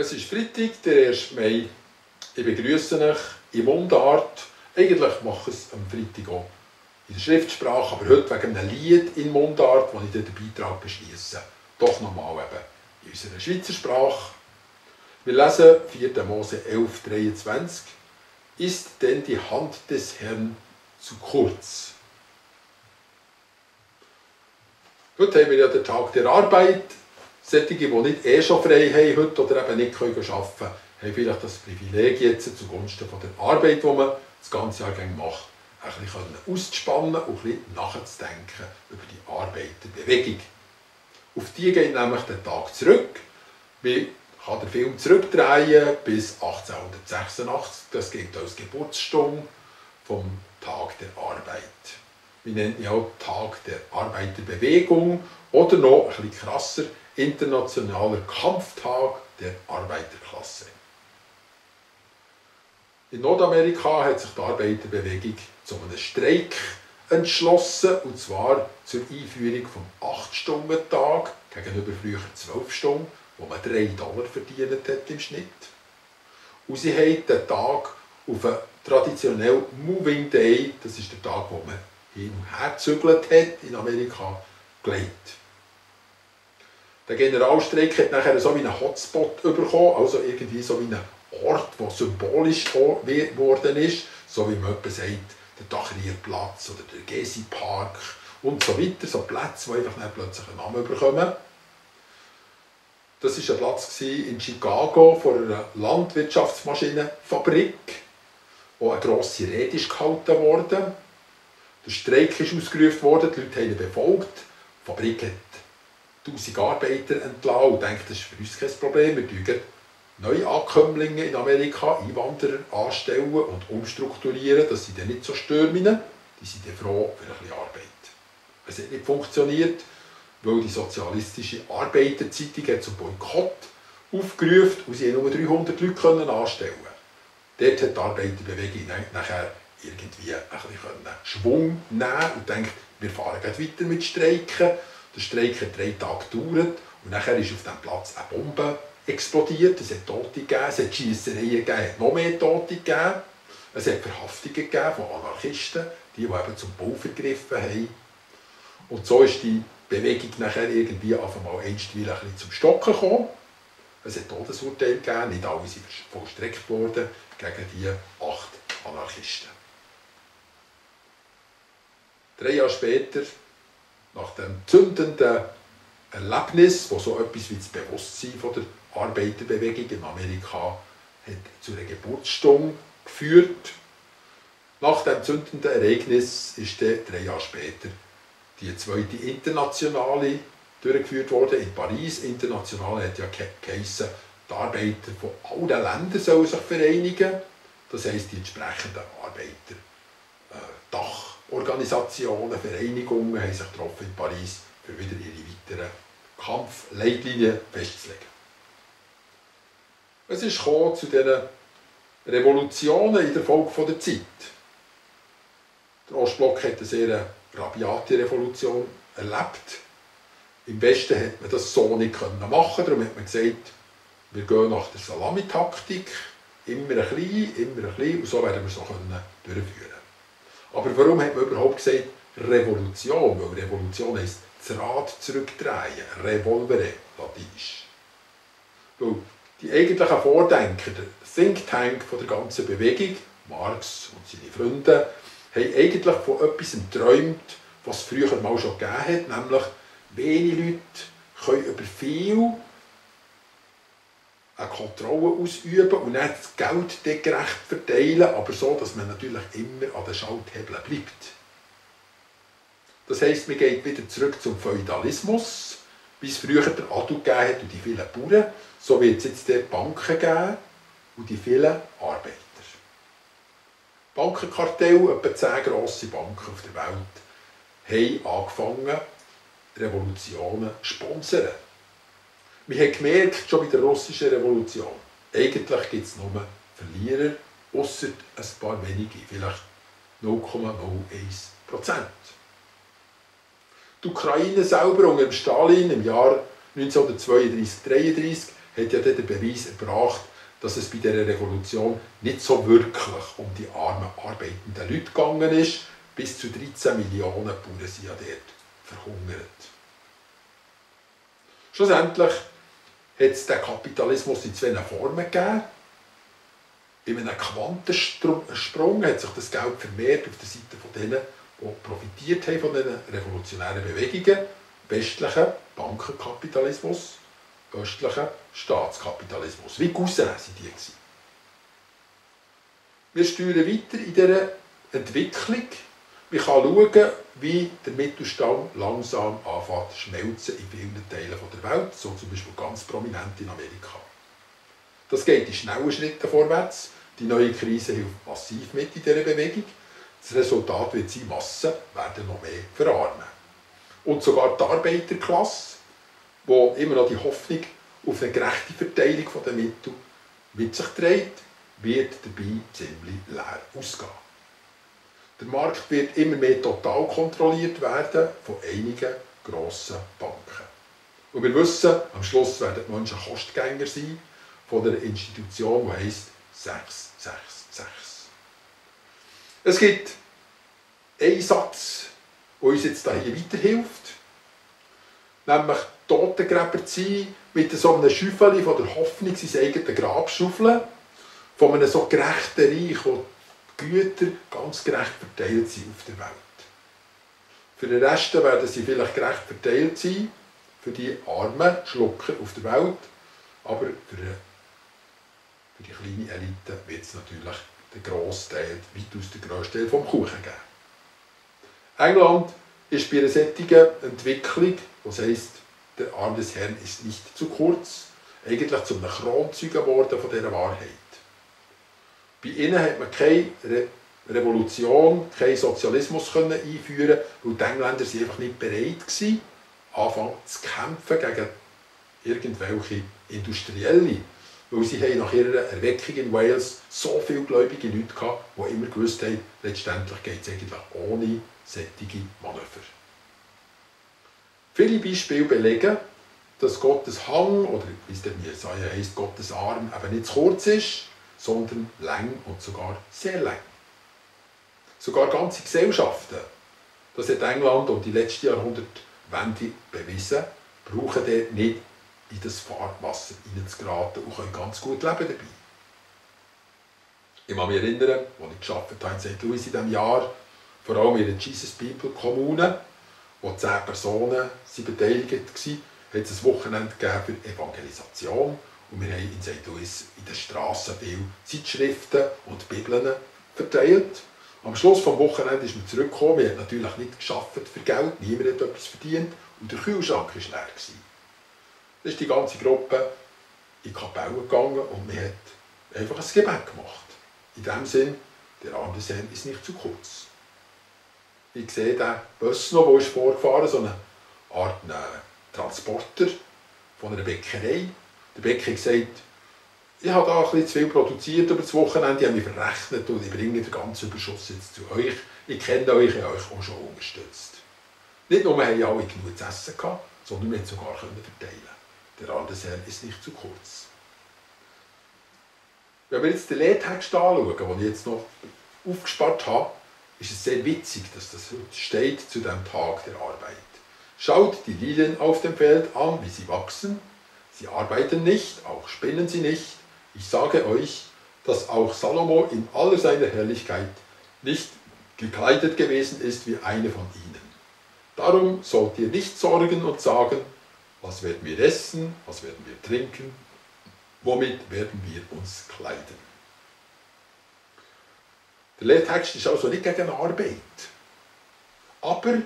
Es ist Freitag, der 1. Mai. Ich begrüße euch in Mundart. Eigentlich mache ich es am Freitag auch in der Schriftsprache, aber heute wegen einem Lied in Mundart, das ich den Beitrag beschließe. Doch nochmal eben in unserer Schweizer Sprache. Wir lesen 4. Mose 11,23. Ist denn die Hand des Herrn zu kurz? Heute haben wir ja den Tag der Arbeit. Solche, die nicht schon frei haben heute oder eben nicht arbeiten können, haben vielleicht das Privileg jetzt zugunsten von der Arbeit, die man das ganze Jahr macht, ein bisschen auszuspannen und ein bisschen nachzudenken über die Arbeiterbewegung. Auf die geht nämlich der Tag zurück. Man kann den Film zurückdrehen bis 1886. Das gilt als Geburtsstunde vom Tag der Arbeit. Wir nennen ihn auch Tag der Arbeiterbewegung oder noch ein bisschen krasser, Internationaler Kampftag der Arbeiterklasse. In Nordamerika hat sich die Arbeiterbewegung zu einem Streik entschlossen, und zwar zur Einführung vom 8-Stunden-Tag gegenüber früher 12 Stunden, wo man $3 verdient hat im Schnitt. Und sie haben den Tag auf einen traditionellen Moving Day, das ist der Tag, wo man hin und her gezügelt hat in Amerika, gelegt. Der Generalstreik hat nachher so wie einen Hotspot bekommen, also irgendwie so wie einen Ort, der symbolisch geworden ist, so wie man etwa sagt, der Tahrirplatz oder der Gezi-Park und so weiter, so Plätze, die einfach plötzlich einen Namen bekommen. Das war ein Platz in Chicago vor einer Landwirtschaftsmaschinenfabrik, wo eine grosse Rede gehalten wurde. Der Streik ist ausgerufen worden, die Leute haben ihn befolgt, die Fabrik hat 1000 Arbeiter entlassen und denkt, das ist für uns kein Problem. Wir tun Neuankömmlinge in Amerika, Einwanderer anstellen und umstrukturieren. Das sind dann nicht so Stürminnen, die sind dann froh für ein bisschen Arbeit. Es hat nicht funktioniert, weil die sozialistische Arbeiterzeitung hat zum Boykott aufgerufen und sie nur 300 Leute anstellen. Dort hat die Arbeiterbewegung nachher irgendwie ein bisschen Schwung nehmen und denkt, wir fahren weiter mit Streiken. Der Streik hat 3 Tage gedauert und nachher ist auf diesem Platz eine Bombe explodiert. Es hat Tote gegeben, es hat Schiessereien gegeben, es hat noch mehr Tote gegeben. Es hat Verhaftungen gegeben von Anarchisten, die eben zum Bau vergriffen haben. Und so ist die Bewegung nachher irgendwie auf einmal einstweilen ein bisschen zum Stocken gekommen. Es hat Todesurteile gegeben, nicht alle sind vollstreckt worden gegen die 8 Anarchisten. 3 Jahre später, nach dem zündenden Erlebnis, das so etwas wie das Bewusstsein von der Arbeiterbewegung in Amerika hat zu einer Geburtsstunde geführt. Nach dem zündenden Ereignis ist dann 3 Jahre später die zweite Internationale durchgeführt worden in Paris. Internationale hat ja geheissen, die Arbeiter von allen Ländern sollen sich vereinigen. Das heisst, die entsprechenden Arbeiter, Dachorganisationen, Vereinigungen haben sich getroffen in Paris, für wieder ihre weiteren Kampfleitlinien festzulegen. Es ist zu diesen Revolutionen in der Folge der Zeit. Der Ostblock hat eine sehr rabiate Revolution erlebt. Im Westen konnte man das so nicht machen, darum hat man gesagt, wir gehen nach der Salamitaktik, immer ein bisschen, und so werden wir es noch durchführen. Aber warum hat man überhaupt gesagt Revolution? Weil Revolution heisst das Rad zurückdrehen, revolvere, latinisch. Weil die eigentlichen Vordenker, der Think Tank von der ganzen Bewegung, Marx und seine Freunde, haben eigentlich von etwas geträumt, was es früher mal schon gegeben hat, nämlich wenige Leute können über viel eine Kontrolle ausüben und nicht das Geld gerecht verteilen, aber so, dass man natürlich immer an den Schalthebeln bleibt. Das heisst, man geht wieder zurück zum Feudalismus, wie es früher der Adel gegeben hat und die vielen Bauern, so wird es jetzt die Banken geben und die vielen Arbeiter. Bankenkartelle, etwa 10 grosse Banken auf der Welt, haben angefangen, Revolutionen zu sponsern. Wir haben gemerkt, schon bei der russischen Revolution, eigentlich gibt es nur Verlierer, ausser ein paar wenige, vielleicht 0,01%. Die Ukraine selber unter Stalin im Jahr 1932-33 hat ja den Beweis erbracht, dass es bei dieser Revolution nicht so wirklich um die armen, arbeitenden Leute gegangen ist. Bis zu 13 Millionen Bauern sind ja dort verhungert. Schlussendlich hat es den Kapitalismus in zwei Formen gegeben. In einem Quantensprung hat sich das Geld vermehrt auf der Seite von denen, die profitiert haben von diesen revolutionären Bewegungen. Westlichen Bankenkapitalismus, östlichen Staatskapitalismus. Wie Cousins waren die. Wir steuern weiter in dieser Entwicklung. Man kann schauen, wie der Mittelstand langsam anfängt zu schmelzen in vielen Teilen der Welt, so zum Beispiel ganz prominent in Amerika. Das geht in schnellen Schritten vorwärts. Die neue Krise hilft massiv mit in dieser Bewegung. Das Resultat wird sein, Massen werden noch mehr verarmen. Und sogar die Arbeiterklasse, die immer noch die Hoffnung auf eine gerechte Verteilung der Mittel mit sich trägt, wird dabei ziemlich leer ausgehen. Der Markt wird immer mehr total kontrolliert werden von einigen grossen Banken. Und wir wissen, am Schluss werden die Menschen Kostgänger sein von einer Institution, die heisst 666. Es gibt einen Satz, der uns jetzt hier weiterhilft, nämlich Totengräber zu sein, mit so einem Schäufeli von der Hoffnung sein eigenes Grab schaufeln, von einem so gerechten Reich, wo die Güter ganz gerecht verteilt sind auf der Welt. Für den Rest werden sie vielleicht gerecht verteilt sein, für die armen Schlucker auf der Welt, aber für die kleine Elite wird es natürlich den grossen Teil, weitaus den grössten Teil vom Kuchen geben. England ist bei einer solchen Entwicklung, was heisst, der Arm des Herrn ist nicht zu kurz, eigentlich zu einem Kronzeugen geworden von dieser Wahrheit. Bei ihnen hat man keine Revolution, keinen Sozialismus einführen, weil die Engländer sind einfach nicht bereit waren, anfangen zu kämpfen gegen irgendwelche Industrielle. Weil sie haben nach ihrer Erweckung in Wales so viele gläubige Leute gehabt, die immer gewusst haben, letztendlich geht es eigentlich ohne solche Manöver. Viele Beispiele belegen, dass Gottes Hang, oder wie es in Jesaja heisst, Gottes Arm eben nicht zu kurz ist, sondern lang und sogar sehr lang. Sogar ganze Gesellschaften, das hat England und die letzte Jahrhundertwende bewiesen, brauchen dort nicht in das Fahrwasser hineinzugeraten und können ganz gut leben dabei. Ich kann mich erinnern, als ich gearbeitet habe in St. Louis in diesem Jahr, vor allem in der Jesus People Kommune, wo 10 Personen beteiligt waren, hat es ein Wochenende gegeben für Evangelisation. Und wir haben in St. Louis in den Strassen viele Zeitschriften und Bibeln verteilt. Am Schluss des Wochenendes ist man zurückgekommen. Wir haben natürlich nicht gearbeitet für Geld, niemand hat etwas verdient und der Kühlschrank war leer. Dann ist die ganze Gruppe in die Kapelle gegangen und man hat einfach ein Gebet gemacht. In dem Sinn, der Arm des Herrn ist nicht zu kurz. Ich sehe den Bus noch, der ist vorgefahren, so eine Art Transporter von einer Bäckerei. Der Bäcker hat gesagt, ich habe da ein bisschen zu viel produziert über das Wochenende, ich habe mich verrechnet und ich bringe den ganzen Überschuss jetzt zu euch. Ich kenne euch, ich habe euch auch schon unterstützt. Nicht nur haben alle genug zu essen gehabt, sondern wir konnten sogar verteilen. Der Arm des Herrn ist nicht zu kurz. Wenn wir jetzt den Lehrtext anschauen, den ich jetzt noch aufgespart habe, ist es sehr witzig, dass das steht zu dem Tag der Arbeit. Schaut die Lilien auf dem Feld an, wie sie wachsen. Sie arbeiten nicht, auch spinnen sie nicht. Ich sage euch, dass auch Salomo in aller seiner Herrlichkeit nicht gekleidet gewesen ist wie eine von ihnen. Darum sollt ihr nicht sorgen und sagen, was werden wir essen, was werden wir trinken, womit werden wir uns kleiden. Der Lehrtext ist also nicht gegen Arbeit, aber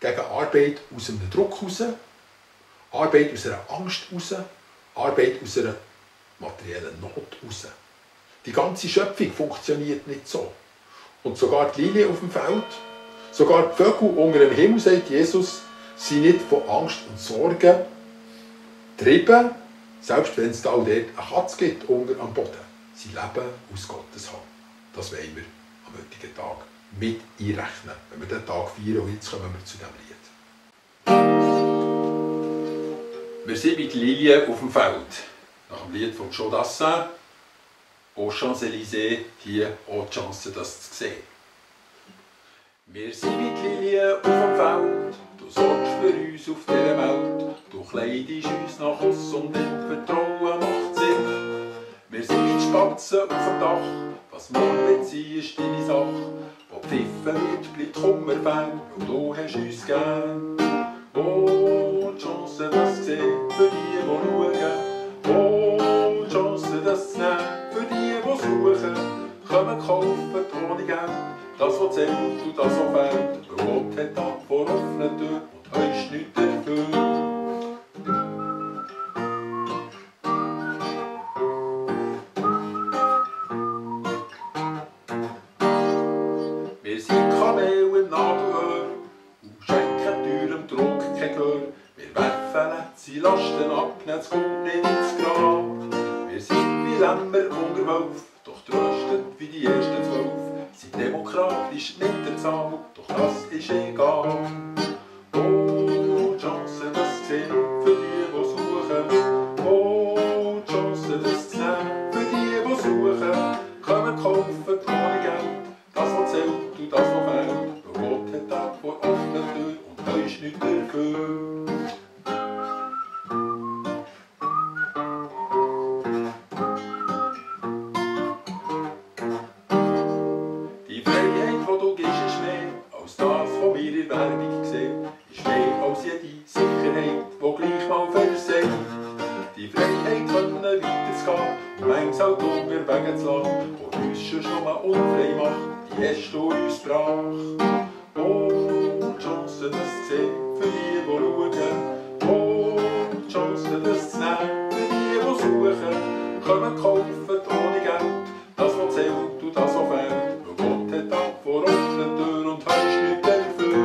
gegen Arbeit aus einem Druck heraus, Arbeit aus einer Angst heraus, Arbeit aus einer materiellen Not heraus. Die ganze Schöpfung funktioniert nicht so. Und sogar die Lilie auf dem Feld, sogar die Vögel unter dem Himmel, sagt Jesus, sind nicht von Angst und Sorgen getrieben, selbst wenn es da auch dort eine Katze gibt unter am Boden. Sie leben aus Gottes Hand. Das wollen wir am heutigen Tag mit einrechnen, wenn wir den Tag feiern. Und jetzt kommen wir zu dem Lied. Wir sind mit Lilien auf dem Feld. Lied von Joe Dassin, aux Champs-Élysées, hier auch die Chance, das zu sehen. Wir sind wie die Lilien auf dem Feld, du sorgst für uns auf dieser Welt, du kleidest uns nach Kuss und im Vertrauen macht Sinn. Wir sind wie die Spatzen auf dem Dach, was morgen wird sein, ist deine Sache. Wo pfiffen wird, bleibt Kummer fern, weil du hast uns gern. Oh, die Chance, das zu sehen, für die schauen. Oh, die Chance, das zu nehmen, für die suchen. Kommen kaufen ohne Geld, das was zählt und das was fehlt. Weil Gott hat da vor offener Tür und heisst nichts dafür. Wir sind Kamel im Nadelöhr und schenken teurem Trog kein Gehör. Wir werfen letzte Lasten ab, das kommt nicht ins Grab. Wir sind wie Lämmer unter Wolf, doch tröstet wie die ersten 12. Sind demokratisch nicht der Zahl, doch das ist egal. Oh, die Chance, das zu sehen, für die suchen. Oh, die Chance, das zu nehmen, für die suchen. Kommen kaufen ohne Geld, das was zählt und das was fehlt. Weil Gott hat da vor offener Tür und da ist nichts dafür. Die Freiheit, die du gibst, ist mehr als das, was wir in der Werbung sehen. Ist mehr als jede Sicherheit, die gleich mal versagt. Die Freiheit, können weiterzugehen und manches auch Hunger wegzulassen, die uns schon mal unfrei macht, die hast du uns gebracht. Oh, die Chance, das zu sehen, für die schauen. Oh, die Chance, das zu nehmen, für die suchen. Kommen kaufen ohne Geld, das was zählt und das was fehlt. Weil Gott hat da vor offener Tür und heisst nichts dafür.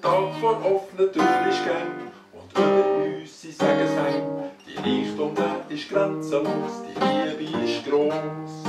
Da vor offener Tür ist gern und über uns, sie sagen es heim. Die Reichtum, der ist grenzenlos, die Liebe ist gross.